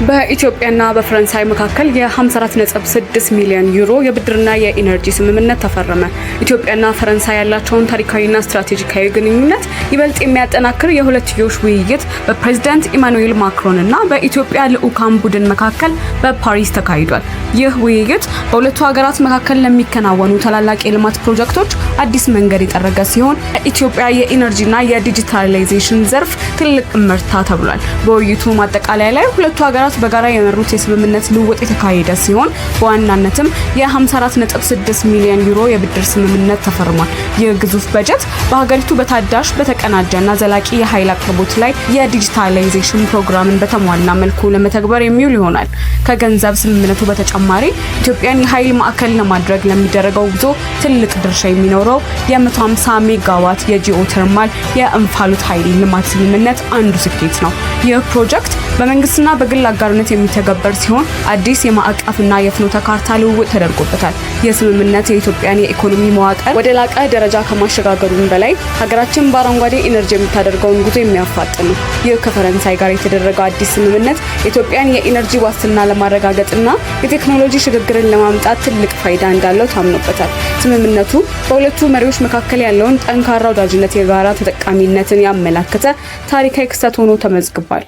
በኢትዮጵያና በፈረንሳይ መካከል የ54.6 ሚሊዮን ዩሮ የብድርና የኢነርጂ ስምምነት ተፈረመ። ኢትዮጵያና ፈረንሳይ ያላቸውን ታሪካዊና ስትራቴጂካዊ ግንኙነት ይበልጥ የሚያጠናክር የሁለትዮሽ ውይይት በፕሬዝዳንት ኢማኑኤል ማክሮን እና በኢትዮጵያ ልዑካን ቡድን መካከል በፓሪስ ተካሂዷል። ይህ ውይይት በሁለቱ ሀገራት መካከል ለሚከናወኑ ታላላቅ የልማት ፕሮጀክቶች አዲስ መንገድ የጠረገ ሲሆን፣ ኢትዮጵያ የኢነርጂና የዲጂታላይዜሽን ዘርፍ ትልቅ እመርታ ተብሏል። በውይይቱ ማጠቃለያ ላይ ሁለቱ ሀገራት በጋራ የመሩት የስምምነት ልውውጥ የተካሄደ ሲሆን፣ በዋናነትም የ54.6 ሚሊዮን ዩሮ የብድር ስምምነት ተፈርሟል። ይህ ግዙፍ በጀት በሀገሪቱ በታዳሽ፣ በተቀናጀና ዘላቂ የኃይል አቅርቦት ላይ የዲጂታላይዜሽን ፕሮግራምን በተሟላ መልኩ ለመተግበር የሚውል ይሆናል። ከገንዘብ ስምምነቱ በተጨማሪ ኢትዮጵያን የኃይል ማዕከል ለማድረግ ለሚደረገው ጉዞ ትልቅ ድርሻ የሚኖረው የ150 ሜጋዋት የጂኦተርማል የእንፋሎት ኃይል ልማት ስምምነት አንዱ ስኬት ነው። ይህ ፕሮጀክት በመንግስትና በግል አጋርነት የሚተገበር ሲሆን፣ አዲስ የማዕቀፍና የፍኖተ ካርታ ልውውጥ ተደርጎበታል። ይህ ስምምነት የኢትዮጵያን የኢኮኖሚ መዋቅር ወደ ላቀ ደረጃ ከማሸጋገሩም በላይ ሀገራችን በአረንጓዴ ኢነርጂ የምታደርገውን ጉዞ የሚያፋጥን ነው። ይህ ከፈረንሳይ ጋር የተደረገው አዲስ ስምምነት የኢትዮጵያን የኢነርጂ ዋስትና ለማረጋገጥና የቴክኖሎጂ ሽግግርን ለማምጣት ትልቅ ፋይዳ እንዳለው ታምኖበታል። ስምምነቱ በሁለቱ መሪዎች መካከል ያለውን ጠንካራ ወዳጅነት፣ የጋራ ተጠቃሚነትን ያመላከተ ታሪካዊ ክስተት ሆኖ ተመዝግቧል።